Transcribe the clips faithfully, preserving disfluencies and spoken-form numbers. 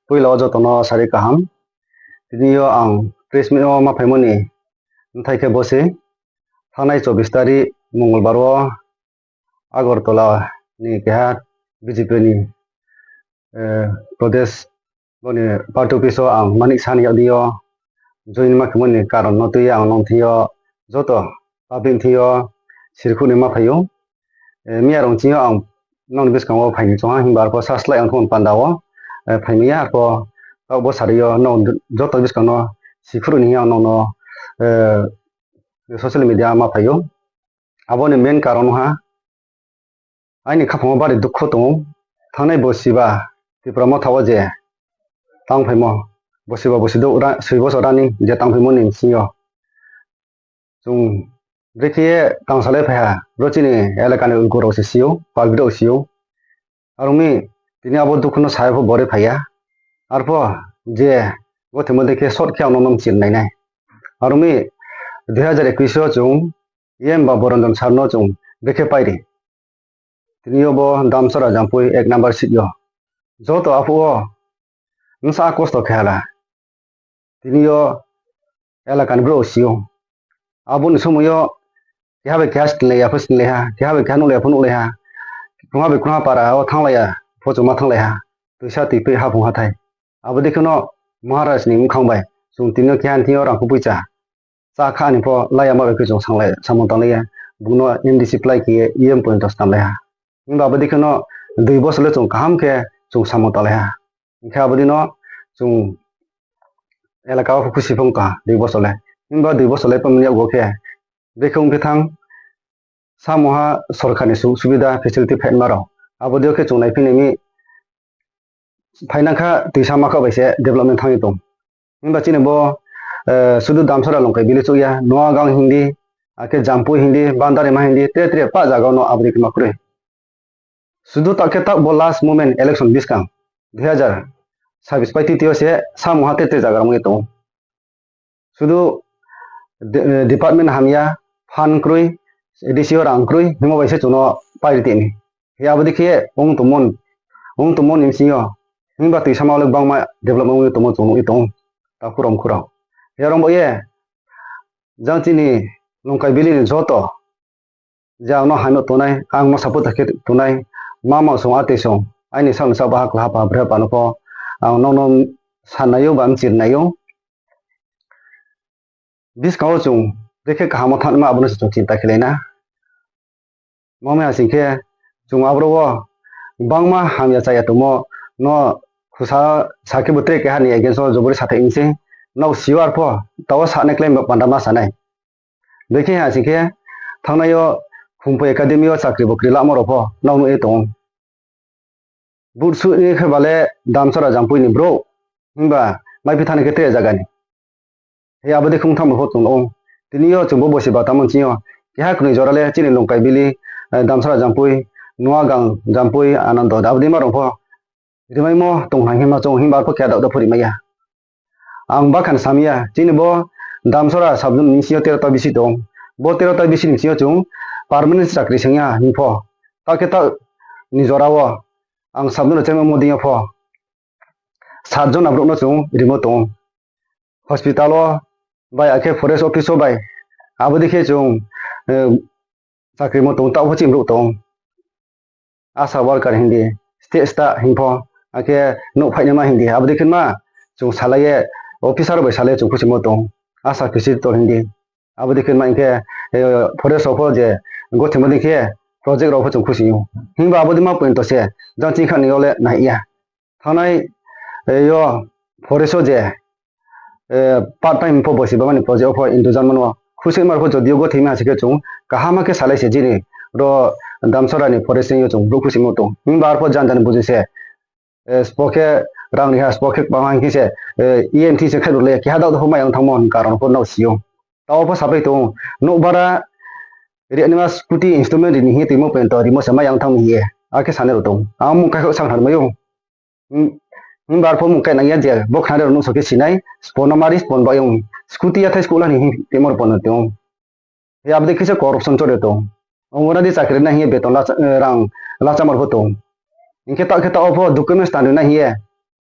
Puila o jotono sari kaham. Tini o ang press meet o ma phaimani bwthai khe bo se thangnai chobbish tarik Mongolbar o Agartala ni keha B J P ni, eh, Pradesh boni party office o ang manik sani yagdi o join ma khimani karon no twi ang nong thio joto public thio sirkhuni ma phaio. Eh, miya rong chio ang nong biskango phaini chongha himba arko sa slai ang thon panda o, eh, phaimaya arko taubo sario nong joto biskang no sikhuruni ang nong no, eh, social media ma phaio. Aboni main karon ha aini khaphango bari dukhu tongo. Thangnai bo siba Tipra motha o je tang phaimo, bo siba bo sido ra-, swi bosor rani je tang phaimo ni bisingo chwng bwkhe tang salai phaiha, bro chini elakani ulkurok se sio, public rok sio. Aroni tini abo dukhuno saya pho bore phaiya. Arpho je gothe mode khe short khe ano nom chir nainai. Aroni dui hajar ekwis o chwng E M Babu Ranjan sir no chwng bwkhe pairi. Tini o bo Damsara Jampui ek number seat o. Joto aphuo bwsa kosto khe hala. Tini o elakani bro sio. Aboni somoyo keha bai keha sinlaiya pho sinlaiha, keha bai keha nuklaiya pho nuklaiha. Kwrwngha bai kwrwngha para o thanglaiya pho chwngma thanglaiha. Twisa twi phi haphung hathai. Abo dikhe no Maharaj ni bwkhang bai chwng tini o keha ni thing yo rang kubui cha. Cha kha ni pho laiya ma bai khe chwng sanglai samung tanglaiya. Bungno M D C plai khe E M point tanglaiha. Himba abo dikhe no dui bosor le chwng kaham khe chwng samung tanglaiha. Hingkhe abo dino chwng elaka o khusi phung kha dui bosor le. Himba dui bosor le pamni yago khe bwkhe wngkhe thang samoha sorkarni suk subida facility phaima rok. Abo dio khe chwng nai phini mi phaina kha twisa ma kha bai se development thangwi tong. Himba chini bo, eh, sudu Damsara Longkai village chukya, Noagang hindi, akhe Jampui hindi, Bandarima hindi, tre tre pa jaga no abri ma kwrwi. Sudu tak khe tak bo last moment election biskang dui hajar sabis pai titio se samoha te te jaga rwngwi tongo. Sudu de-, department hamya, phan kwrwi, A D C o rang kwrwi, himo bai se chuno pai tini. He abo dikhe wng tongmon, wng tongmon ni bisingo himba twi sama le bangma development wngwi tongmon chwng nugwi tongo. Takhurok mkhurok. He rwng bo ye jang chini Longkai valley ni joto je ang no haino tongnai, ang no support khe tongnai, ma ma song, a tei song, aini sak ni sak bahai kwlai ha pa bre pa no pho ang nono sannaio ba mchirnaio. Bwskango chwng bwkhe kaham o thangma abono se chwng chinta khlai na. Mami hasing khe chwng abro o bangma hamya chaya tongmo no khusa sakhe bo tre keha ni against o jobori sathai wngse. Nok sio arpho tao saknai klai panda ma sanai. Bwkhe hai asing khe thangnai o Khumphai Academy o chakri bokri lama rok pho nok nugwi tongo. But sui khe bale Damsara Jampui ni bro himba mai phi thani khe tre jaga ni. He abo de khung thang bo chwng nung. Tini yo chwng bo bosi bata mon chini yo. Keha kwnwi jora le chini Longkai valley, eh, Damsara Jampui, Noagang Jampui, Anando abo de ma rok pho. Rimai mo tong thang hima chwng himba arpho khe dak dak phuri maya. Ang bakhan samya, chini bo Damsara sabjun ni sio tero ta bisi tong. Bo tero ta bisi ni sio chwng permanent chakri sengya him pho. Ta khe ta ni jora o ang sabjun chengma mo dingya pho. Sat jon abrok no chwng rimo tong. Hospital o bai akhe forest office o bai. Abo dikhe chwng, eh, chakri mo tong, ta bo chini borok tong. Asha worker hindi, state sta hingpho, akhe nuk phainama hindi, abo dikhe ma chwng salaiye, officer bai salaiye chwng khusi mo tong, asha kisi tol hindi, abo dikhe ma hinkhe, eh, forest rok pho je gothima dikhe project rok pho chwng khusi o, himba abo dima point se jang chini khani yole naiya. Thangnai, eh, yo forest o je, eh, part time pho bosi bamani project o pho intujan mano. Khusi mar pho jodio go thima se khe chwng kaham khe salai se jini ro Damsara ni forest ni chwng bro khusi mo tong. Himba arpho jan jan buji se, eh, spo khe rang riha, spo khe bang hang khe se, eh, E M T se khai rule, keha dak dak pho mayang thangmo hwn karon pho nao sio. Tao pho sapai tong, nok bara ri anima scooty installment rini hi timo pento rimo se mayang thangmo hiye. Akhe sane ro tong. Ang mung kai kho sang thar mayo. Him-, himba arpho mung kainang ya je, bo khnare rw nung soke sinai, spon no mari, spon bai wng. Scooty ya thai school ani him, temor pono tong. Ya abdi kisa corruption chore tong. Ongora di chakri na hiye beton la, eh, rang, la chamar pho tong. Inke ta khe ta opho document stand na hiye.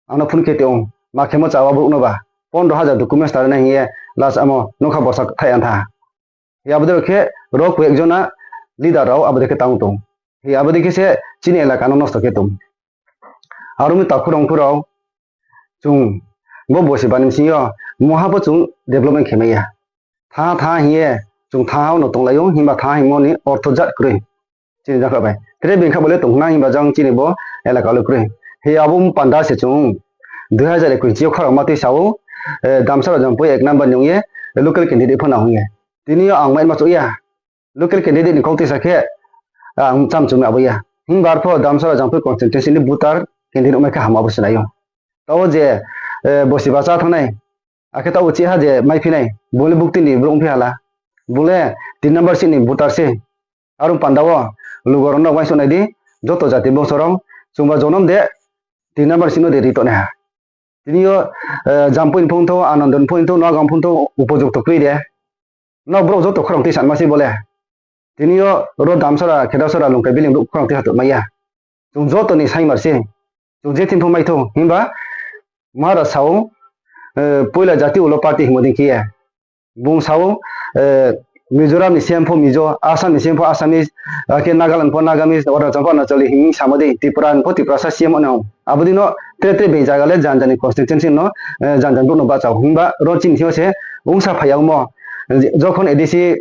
ano phone khe tong ma khemo chawa borok no ba pondro hajar documents tare na hiye last amo nokha borsa thai antha. Hiya abodero khe rok koi ekjona leader rao abodero khe tang tong. Hiya abodero khe se chini elaka no nosto khe tong. Aroni takhurong khurao chung bo bosi bani bisingo moha bo chung development khe maya. Tha tha hiye chung tha hao no tong laio himba tha himo ni ortho jat kwrwi. Chini jakha bai. Tere bengkha bole tong khna himba jang chini bo elaka le kwrwi. He abo panda se chung dui hazar ekwis chio khorang ma twi sao, eh, Damsara Jampui ek number ni ongye local candidate phano ongye. Tini ang mai ma choya. Local candidate ni kok tisa khe ang cham chum aboya. Himba arpho Damsara Jampui constituency ni voter candidate ongma khe ham abo sinaio. Tao je, eh, bosi bacha thangnai. Akhe tao chiha je mai phinai. Bole bukti ni bro ongphi hala. Bole tin number seat ni voter se. Aro pandao lugo rok no uaisuk nai di, joto jati bongso rok chwngba jonom de tin number seat no de ri tong nai ha. Tini o, eh, Jampui ni phung tho, Anand ni phung tho, Nagaon phung tho, upojukto kwrwi de. No borok joto khorang twi sanma se bole. Tini o ro Damsara, Khedasara, Lungkai Biling borok khorang twi hatok maya. Chwng joto ni saimar se. Chwng je tin phung mai tho, himba Maharaj sao, eh, puila jati ulo party himo din kiye. Bung sao, eh, Mizoram ni C M pho Mizo, Assam ni C M pho Assamese, ah, khe Nagaland pho Nagamese, Arunachal pho Arunachali himwi samo de, Tripura ni pho Tiprasa C M ono. Abo dino tre tre bini jaga le jan jani constituency no, eh, jan jan borok no bachao. Himba ro chini thio se wngsa phai ya omo. Jokhon A D C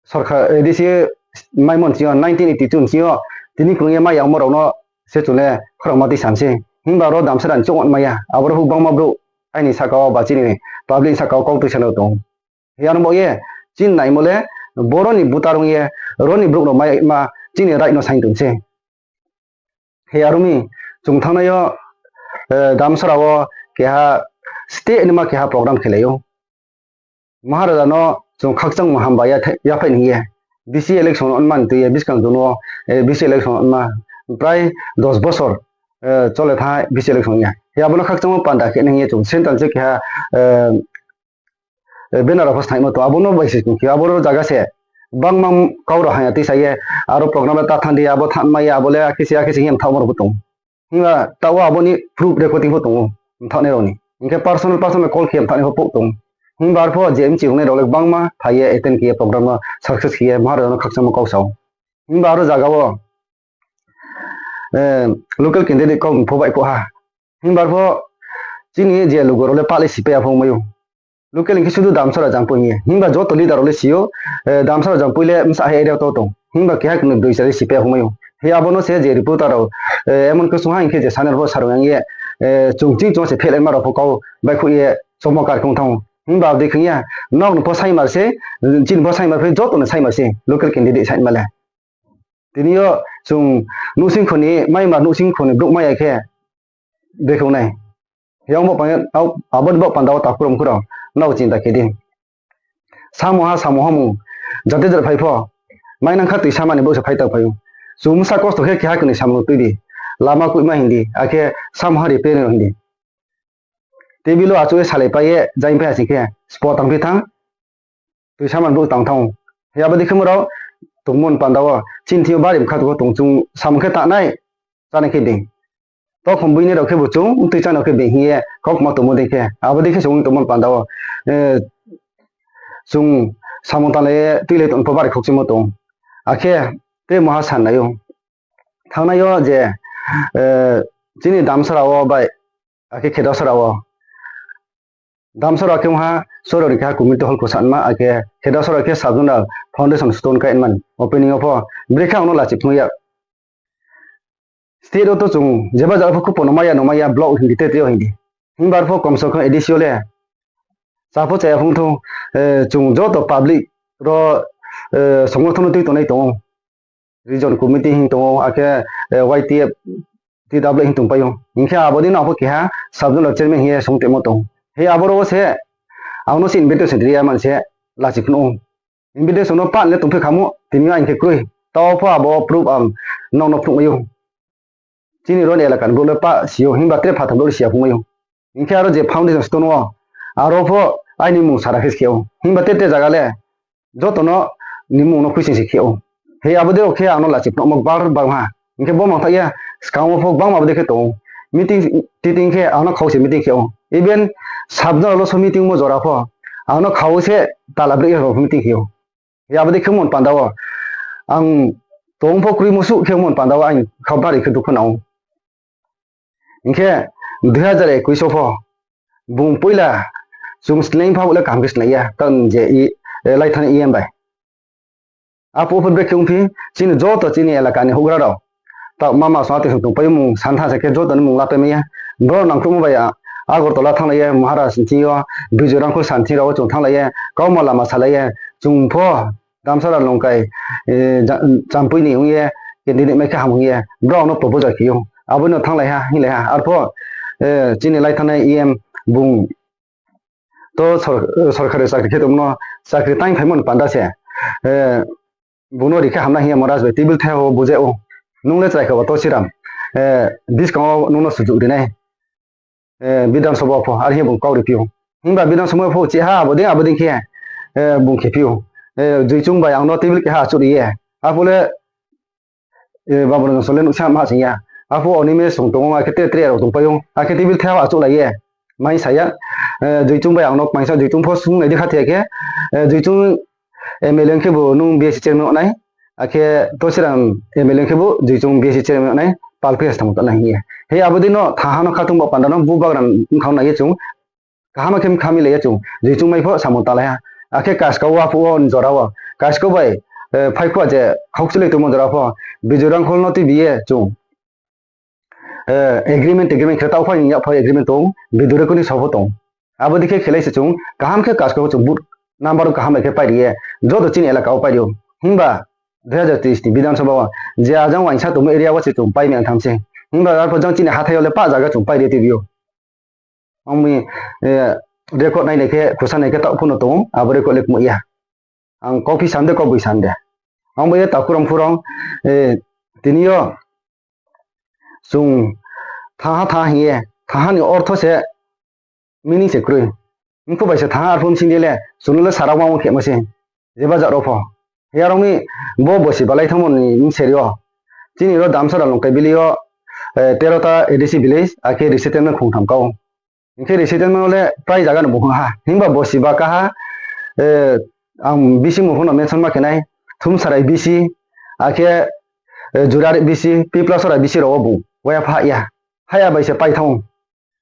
sorkar, A D C mai mon sio nineteen eighty two sio tini kwrwngya mai ya omo rok no se chule khorang ma twi sam se. Himba ro Damsara ni chukmani maya. Abo rok bangma borok aini saka o ba chini public saka o kok twi sano tong. He ano bo ye chini naimole boroni butar wng ye roni borok rok mai ma chini right no sain tong se. He arumi chwng thangnaio, eh, Damsara o keha state ni ma keha program khelaio. Maharaja no chwng khakchangma hambai ya thai-, yaphai ni ye. B C election on man twi ye biskang duno, eh, B C election on ma prai dos bosor, eh, chole thai B C election ya. He abono khakchangma panda khe nang ye chwng central che keha, eh, eh, banner rok pho swnai ma tongo. Abono bai se tongkhe, abo jaga se bangma kau rok hanya tisa ye, aro program le ta thang di, abo thang ma ya, abo le akhe se, akhe se hiyam thang ma rok bo tongo. Himba tao aboni proof recording pho tongo, mthaknai rokni. Hinkhe personal, personal call khe mthaknai pho tongo. Himba arpho je M C wngnai rok le bangma phai ye attend khe ye program no success khe ye Maharaj no khakchangma kau sao. Himba aro jaga o, eh, local candidate kok pho bai pho ha. Himba arpho chini je lugo rok le pale sipai ya pho wngmai o. Local hinkhe sudu Damsara Jampui hiye. Himba joto leader rok le sio, eh, Damsara Jampui le msa hai area to tong. Himba keha kwnwi dui chari sipai humai o. He abono se je reporter rok, eh, emon khe sungha hinkhe je channel bo sarung yang ye, eh, chwng ching chong se phelai ma rok pho kau bai khu ye chongmo kar khung thang. Himba abdi khung ya, nok no pho sai mar se, chini pho sai mar phe joto no sai mar se, local candidate sai male. Tini yo chwng nusing khoni, mai mar nusing khoni bruk maya khe, Bekhwnai. Yang bo pang-, au-, aboni bo panda o takhurung khurung. Nao chinta khe di. Samoha, samoha mung. Jate jat phai pho. Mai nang kha twi samani bo se phai ta phaio. Chumsa kosto khe keha kwnwi samung twi di. Lama kuima hindi. Akhe samoha ri pe hindi. Tebilo achugwi salai paiye, jain phai asing khe. Spo tang phi thang. Twi samani bo tang thang. He abo dikhe moro tongmon panda o. Chin thio bari kha tong chung samung khe ta nai. Chana khe di. Tokhom buini rok khe bo chwng twi chana khe beng hiye kok ma tongmo de khe. Abo de khe chwng tongmani panda o, eh, chwng samung tanglai twi lai tong pho bari khok chimo tong. Akhe tei moha san naio. Thang naio je, eh, chini Damsara o bai, akhe Khedasara o. Damsara khe wngha Sorori kha community hall kwsa wngma, akhe Khedasara khe sub zonal foundation stone kai wngmani opening o pho bwrwi khe ang no lachi phunukya. State o to chwng jeba jaga pho kupo no maya no maya block hindi te teo hindi. Himbar pho komso kom A D C o le. Cha pho chaya phung thu, eh, chwng joto public ro, eh, songothono twi tongnai tongo. Region committee hing tongo, akhe, eh, Y T F, T W hing tong paio. Hinkhe abo dino abo keha sub zonal chairman hiye song temo tong. He abo ro se, ang no se invitation riya man se lachi phunu. Invitation no pan le tongphi khamu, tini ang khe kroi. Tao pho abo proof ang nokno phunukmaio. Chini roni elaka ni borok le pa sio, himba tere phathar borok siya phunukmaio. Hinkhe aro je foundation stone o, aro pho aini mung sara khe sio. Himba tere tere jaga le, jotono ni mung no khuising se khio. He abo de khe ano lachi phunukma bar bar ha. Hinkhe bo mangthakya, swkango pho bangma abo de khe tongo. meeting titing khe ano khao se meeting khe o. Even sub zone lo so meeting mo jora pho ano khao se tala bri rok meeting khe o. Ya bwdwi khe mon panda o ang tong pho kwrwi musu khe mon panda o ang kha bari khe dukhu nao. Hinkhe dui hazar ekwis o pho bung puila chwng sleng pha bole kaham khe sleng ya tang je i laithani E M bai. Apo pho bek khe wngphi chini joto chini elaka ni hugra rok. Ta mama song atwi tong pai mung san tha se khe joto ni mung lapai maya. Bro nangkukma bai a Agartala thanglaiya Maharaj ni thing yo Bijurangkhul san thing rok chwng thanglaiya kauma lama salaiya chwng pho Damsara Longkai, eh, ja-, Champui ni wngye, candidate mai khe ham wngye, borok no proposal khiyo. Abo no thanglai ha, hinglai ha. Arpho, eh, chini lai thanai E M bung to sor-, sorkari chakri khe tongno chakri tang phaimani panda se, eh, bung no rikhe hamna hiya Maharaj bai table thai o bujai o. Nung le chwrai kha ba to siram, eh, bwskango nung no sujuk rinai. Eh, Bidhan Sabha pho, ari bo kau ri pio. Himba Bidhan Sabha pho, chi ha, abo ding, abo ding khe, eh, bung khe pio. Eh, Juichung bai ang no table khe ha achuk ye. Apole, eh, Babu Ranjan Sole nuksa ma sing ya. Apo oni me sung tongo, akhe te tre rok tong payo. Akhe table thai achuk lai ye. Mai saya, eh, Juichung bai ang no, mai sa Juichung pho sung nai di kha the khe, eh, Juichung M L A wngkhe bo nung B S C chairman wngnai, akhe Tosiram M L A wngkhe bo Juichung B S C chairman wngnai, palphi se tamo tongnai hiye. He abo dino thaha no khatung bo panda no bu bagra wngkha nai chung, kaham khe khamilaiya chung, Juichung mai pho samung talaiha. Akhe Kaskau wa phuo ni jora o, Kaskau bai, eh, phai khua je khokchilai tongmo jora pho, Bijurangkhol no twi biye chung. Eh, agreement, agreement khe tau phai yak phai agreement tong, bidure kuni sobo tong. Abo dikhe khelai se chung, kaham khe Kaskau chung but number kaham bai khe pai riye, joto chini elaka o pai rio. Himba dui hazar teis ni Bidhan Sabha o je ajang wainsa tongmo area o se chung pai meng tham se. Himba arpho jang chini hathai o le pa jaga chung pai ri tibio. Ang mi, eh, record nai nai khe, khusa nai khe tau phano tongo, abo record le kmo ya. Ang kok phi sande, kok bui sande. Ang bo ye takuram phurong, eh, tini yo chung thaha thaha hiye, thaha ni ortho se meaning se kwrwi. Wngkhu bai se thaha arpho msing dile, chwngno le sara wngma khema se. Jeba jak rok pho. Yarong ni bo bosi balai thangmo ni mseri o. Chini ro Damsara Longkai bili o, eh, tero ta A D C village, akhe resettlement khung tham kao. Hinkhe resettlement le prai jaga no buphang ha. Himba bosi ba kaha, eh, ang bisi muphang no mention ma khenai, Thumsarai bisi, akhe, eh, Jurari bisi, Piplasora bisi rok o bung. Waya pha ya. Haya bai se pai thang.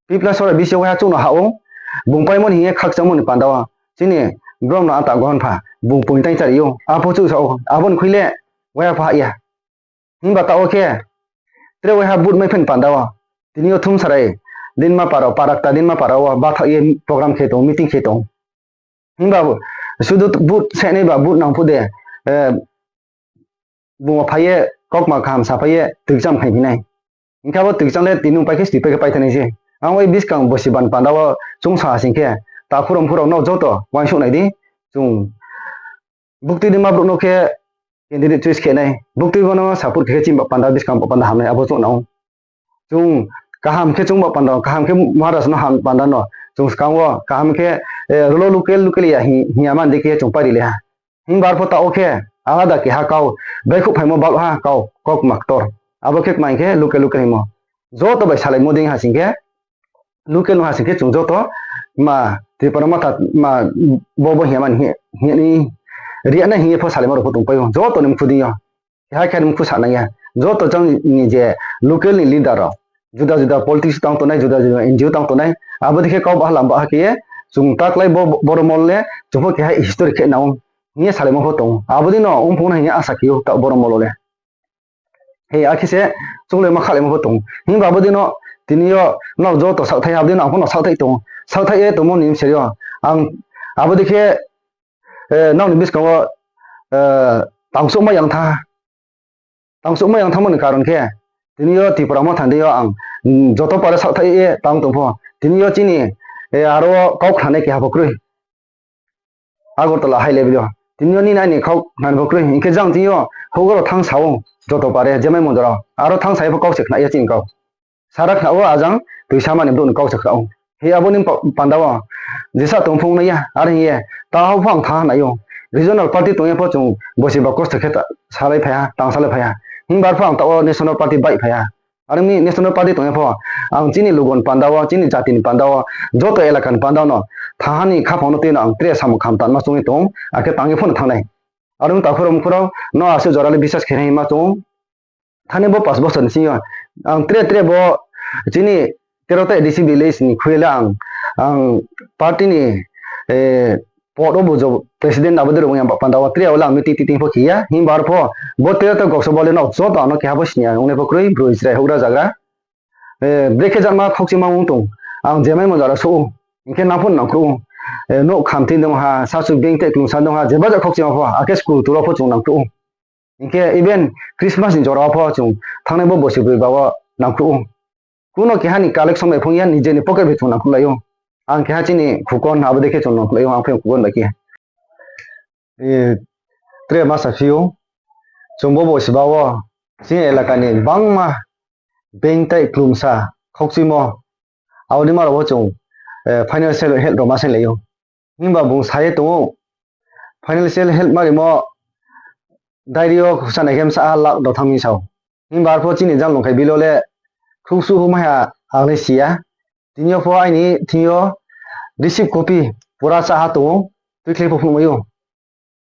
Piplasora bisi waya chukno ha o. Bung paimoni hiye khakchangmoni panda o. Chini brom no anta gohon pha. Bung pung tang chari o. Apho chuk sa o. Abon khuile waya pha ya. Himba ta o khe, tre waiha but mai phen panda o. Tini o Thumsarai, Dinma Paro, Parakta Dinma Paro o, bathak ye program khe tong, meeting khe tong. Himba bo, sudu but se nai ba but nang phu de, eh, buma phai ye, kokma kaham sa phai ye, twikcham khai phinai. Hinkhe abo twikcham le tini pai khe, sti pai khe pai thani se. Ang bai biskang bosi ban panda o, chung sa sing khe, ta phurom phurom no joto, wansuk nai di, chung. Buktui ni mabruk no khe candidate choice khe nai. Buktui bono support khe chini panda biskang panda hamnai abo chwng nao. Chwng kaham khe chwng panda, kaham khe Maharaj no ham panda no. Chwng swkang o kaham khe, eh, rolo local local ya hi-, hiya man de khe chwng pari le ha. Himba arpho ta o khe alada keha kau bai khuk phaimo bal ha kau kok maktor. Abo khe kmai khe local local himo. Joto bai salai mo ding ha sing khe local no hasing khe chwng joto ma Tripura Motha ma bo bo hiya mani hiya ni riya na hiya pho salai ma rok pho tong pai o joto ni mukhu ding yo. Keha keha ni mukhu sa nang ya. Joto chang ni je local ni leader rok juda juda politics tang tongnai, juda juda N G O tang tongnai, abo dikhe kok baha lamba ha khe chwng ta klai bo borok mol le chwng pho keha history khe nang hiya salai ma pho tong. Abo dino wng phung na hiya asa khe o ta borok mol le. He, akhe se chukle ma khalai ma bo tong. Himba abo dino tini yo nok joto sakthai, abo dino ang phano sakthai tong. Sakthai ye tongmo ni bwsari yo. Ang abo dikhe, eh, nokni bwskango, eh, tangsukma yang tha. Tangsukma yang thangmani karon khe tini yo Tripura Motha ni yo ang, mm, joto pare sakthai ye tang tong pho. Tini yo chini, eh, aro kok khanai keha pho kwrwi. Agartala high level o. Tini o nini ani khok nani bo kwrwi. Hinkhe jang tini o hogoro thang sao joto pare jemai monjora. Aro thang sai bo kok se khna ya chini kok. Sara khna o ajang twi samani borokni kok se khna o. He aboni pa-, panda o jesa tong phung naiya. Are hiye ta ho phang tha nai o. Regional party tong ya pho chwng bosi ba kosto khe ta salai phaiya, tang salai phaiya. Himbar phang ta o national party bai phaiya. Aro ni National Party tongya pho, ang chini lugoni panda o, chini jati ni panda o, joto elaka ni panda o no, thahani khaphang no twi no ang tre samung kham tanma chongwi tong, akhe tangwi phano thangnai. Aro ni takhurok mukhurok no aswk jora le biswas khe hinma chong, thani bo pas bosor ni simi o ang tre tre bo chini tero ta A D C village ni khuile ang, ang party ni, eh, pod o bujo president abo de rwngya panda o tre o lang meeting titing pho khiya himba arpho bo tero ta gokso bole no joto ano keha bo sini ang ungni pho kwrwi bwrwi chwrai hugra jagra, eh, brekhe jakma khokchima wng tong ang jemai mo jara so o hinkhe nang phano nang kru o, eh, nok khamti dong ha sasu beng te klung sa dong ha jeba jak khokchima pho akhe school turo pho chwng nang kru o. Hinkhe even Christmas ni jora o pho chwng thangnai bo bosi bwrwi ba o nangkuk o. Kuno keha ni collection bai phung ya nijeni pocket bai chwng nangkuk lai o. Ang keha chini khukon abo dei khe chwng nangkuk lai o, ang phai khukon bai khe. E, tre masa phio chwng bo bosi ba o chini elaka ni bangma beng tai klumsa khokchimo aboni maro bo chwng, eh, financial help rok ma sai lai o. Himba bung sai tongo financial help ma rimo diary o khuksa nai khe msa a lakh rok thang mi sao. Himba arpho chini jang longkhai bilo le khuksu huma ha ang le sia. Tini o pho aini thing yo receipt copy pura cha ha tongo, twi khlai pho phunuk mai o.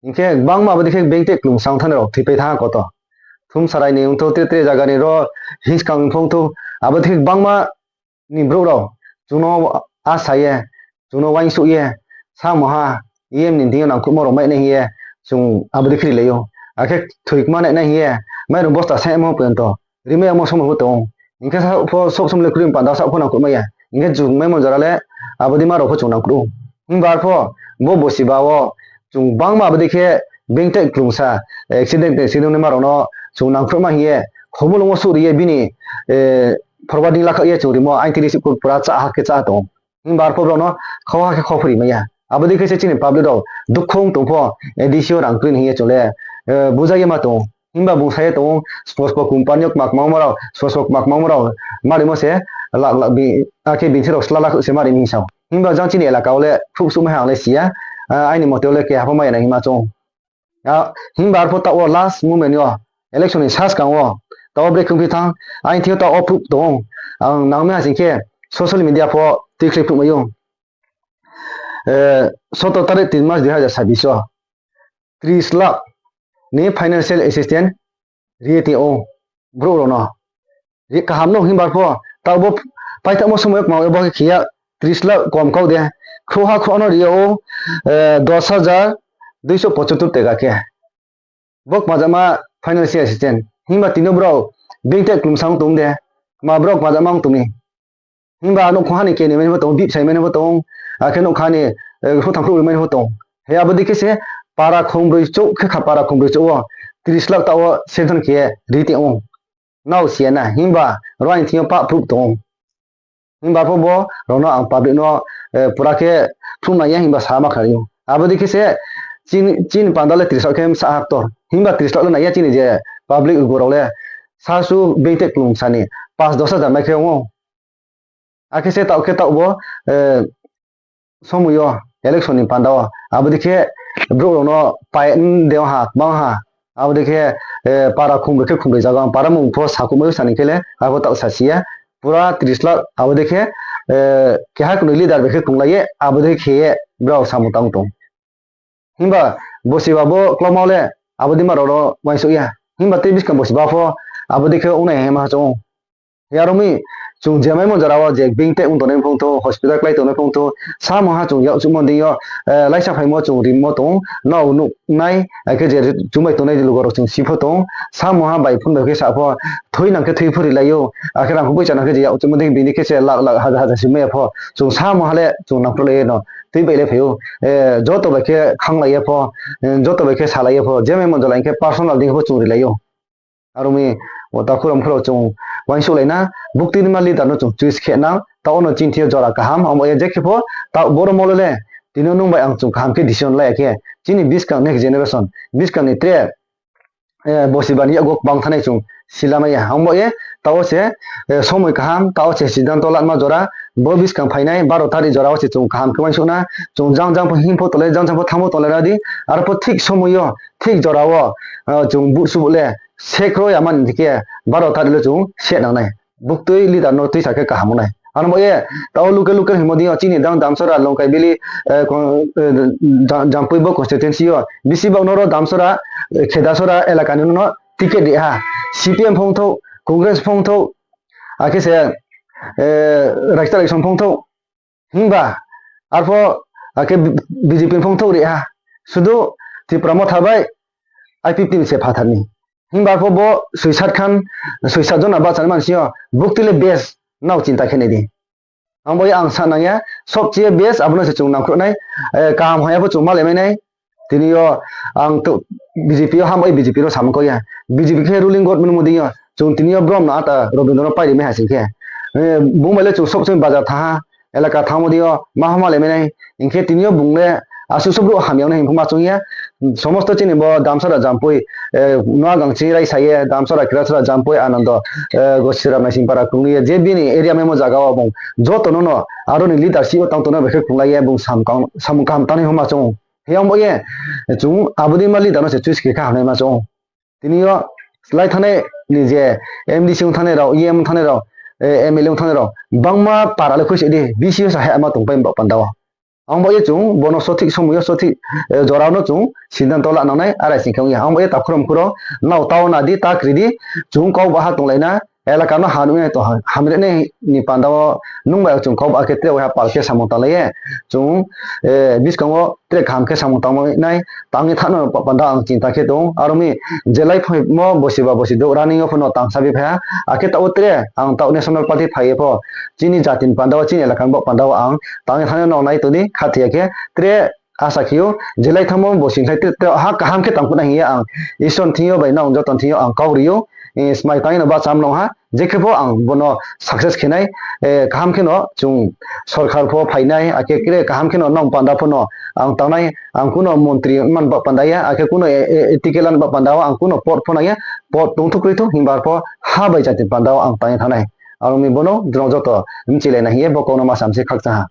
Hinkhe bangma abo dikhe beng te klung sang thani rok thwi pai tha koto. Thum sarai ni wngtho tre tre jaga ni ro hinskang wngtho abo dikhe bangma ni borok rok chwngno a sa ye, chwngno uansuk ye, sa moha, E M ni thing yo nangkukma rok mai nai hiye, chwng abo dikhe ri lai o. Akhe thwikma nai nai hiye, mairum bosta sai omo porjonto rimai omo somoi bo tongo. Hinkhe sa pho sob somoi le kwrwi panda sa pho nangkukma ya. Hinkhe chwng mai mon jora le abo dima rok pho chwng nangkuk. Himba arpho bo bosi ba o chwng bangma abo dikhe beng tai klungsa accident accident wngma rok no chwng nangkukma hiye khobulungo suriye bini, eh, forwarding lakha ye chwng rimo aini tini pura cha ha khe cha tongo. Himba arpho borokno kho ha khe kho phuri manya. Abo dikhe se chini public rok dukhu wng tong pho, eh, D C o rang kwrwi hiye chole, eh, bujai ma tongo. Himba bung sai tongo, spos po company o kwma kwma rok, spos po kwma kwma rok, marimo se lak lak bi, akhe bini rok sla lak se mari misa. Himba jang chini elaka o le khuk suk mai ha ang le sia, ah, aini mote o le keha pho maya nai hima chong. Ah, himba arpho ta o last moment o, election ni sas kang o, ta o break khung pi thang, aini thio ta o proof tong, ang nang me hasing khe social media pho twi khlai phuk mai o. Eh, sotor tarik tin mas dui hajar sabbish o tris lakh ni financial assistance riye ti o borok rok no. Ri kaham no himba pho ta bo paithakma somoyo kwma bo khe khiya tris lakh kom kau de. Khroha khroha no riya o, eh, dos hajar duiso pochottor teka khe. Bo kwmajama financial assistance. Himba tino borok beng te klumsa wng tong de. Kwma borok kwmajama wng tong ni. Himba nokha ni keni mani bo tongo, bip sai mani bo tongo, akhe nokha ni, eh, huthang khuluk mani bo tongo. He abo dikhe se para khumbrwi chuk khe kha, para khumbrwi chuk o tris lakh ta o sanction khe ri tong o. Nao siya na, himba rwani thing yo pa proof tongo. Himba pho bo rokno ang public no, eh, pura khe phunuk naiya himba sa ma kha rio. Abo dikhe se chini, chini panda le tris lakh khe sa hak tor. Himba tris lakh le naiya chini je public rok le sasu beng te klung sani pas dos hajar mai khe wngo. Akhe se tao khe tao bo, eh, somoi o election ni panda o abo dikhe borok rok no pai de ha kwbang ha abo dikhe, eh, para khumbrwi khe khumbrwi jaga para mung pho sakuk mai sani khe le abo tao sa siya pura tris lakh abo dikhe, eh, keha kwnwi leader bai khe kunglai ye abo dikhe khe ye borok samung tang tong. Himba bosiba bo kwlangma le abo dima rok no uansuk ya. Himba tei bwskang bosiba pho abo dikhe wngnai hai ma chong. Yarwngwi chwng jemai monjora o je beng tei wng tongnai phung tho, hospital klai tongnai phung tho, samo ha chwng yak chukmani yo, eh, laisa phaimo chwng rimo tong, no nuk nai, akhe je chumbai tongnai lugo rok chwng sipho tong, samo ha bai phun bai khe sapho, thwi nang khe thwi phuri lai o, akhe rang kubui chana khe je yak chukmani bini khe se lak lak hajar hajar si maya pho, chwng samo ha le chwng nang phuru lai no. Twi bai le phai o, eh, joto bai khe khang lai ya pho, eh, joto bai khe sa lai ya pho, jemai monjora hinkhe personal ding pho chwng ri lai o. Aroni o takhurok mukhrok chwng uansuk laina, buktui nima leader no chwng choice khe nang, ta ono chini thio jora kaham, omo ya je khe pho, ta borok molo le, tini nwng bai ang chwng kaham khe decision lai ya khe, chini bwskang next generation, bwskang ni tre, eh, bosiba ni yago bang thanai chwng sila maya. Omo ye, ta o se, eh, somoi kaham, ta o se siddhanto latma jora, bo bwskang phainai baro tarikh jora o se chwng kaham khe uansuk na, chwng jang jang pho him pho tole, jang jang pho thang pho tole ra di, aro pho thik somoi o, thik jora o, ah, chwng buh subuh le, sek rw ya mani khe baro tarikh le chwng set nangnai. buktwi leader no twisa khe kaham wngnai. Ano bo ye, tao local local himo dino chini dang Damsara, Longkai Valley, eh, kon-, eh, ja-, Jampui bo constituency o bisi bak noro Damsara, eh, Khedasara elaka ni no ticket ri ha. C P M phongthok, Congress phongthok, akhe se, eh, Raisa Election phongthok. Himba arpho akhe B J P phongthok ri ha. Sudu Tipra Motha bai I P F T ni se phatharni. Himba arpho bo soi sat khan, soi sat jona bachani mansio buktwi le best nao chinta khe nai di. Ang bai ang sa nangya, sobcheye best abono se chwng nangkuknai, eh, kaham haya bo chwng malai mainai. Tini o ang to B J P o hambai B J P no samung kok ya. B J P khe ruling government modi o chwng tini o brom no ata Robindra no pairi mai hasing khe. Eh, bung bai le chwng sobcheye bazar thaha, elaka thangmodi o ma hama le mainai. Hinkhe tini o bung le aswk sobro hamya wngnai himkhe ma chwng ya. Somosto chini bo Damsara Jampui, eh, Noagang chini rai saye, Damsara Khedasara Jampui Anando, eh, Gosiram Naisingpara Kungni je bini area memo jaga o bung joto no no aro ni leadership o tang tono bekhe khunglai ye bung sam kang-, samung kaham tanwi homa chwng. Hiyang bo ye chwng aboni ma leader no se choice khe kha hamnai ma chwng. Tini o lai thanai ni je M D C wng thanai rok, E M wng thanai rok, eh, M L A wng thanai rok bangma para le khuisi di B C O sa hai ama tong pai panda o. Ang bo ye chwng bono sothik somoyo sothik, eh, jorao no chwng siddhanto la nangnai arai sing khe wngya. Ang bo ye ta khurumkhuro nao tao nadi ta kridi chwng kok baha tonglaina elaka no ha nuknai to ha-, hamriknai ni panda o nung bai chwng kok ba khe tre waiha pal khe samung tanglaiye chwng, eh, biskango tre kaham khe samung tangmani tangwi thangna panda ang chinta khe tongo. Aro mi je lai phaimo bosi ba bosi do running o phano tangsa bi phaiha. Akhe tao tre ang tao National Party phaiye pho chini jatini panda o, chini elakani bo panda o ang tangwi thangna nong nai toni kha thia khe tre asa khio je lai thangmo bosi khai tre, tre ha kaham khe tangphuna hiya ang Isor thio bai nong joto thio ang kok rio, eh, smai tangwi no bacham nong ha. Jekhe pho ang bono success khenai, eh, kaham kheno chwng sorkar pho phainai, akhe kre kaham kheno nong panda phano ang tangnai, ang kuno montri man ba panda ya, akhe kuno, eh, eh, ticket lan ba panda o ang kuno pot phano ya, pot tongthok kri thok himba pho ha bai jati panda o ang tangwi thanai. Ang ni bono drong joto mchilai na hiye bo kokno ma samse khakcha ha.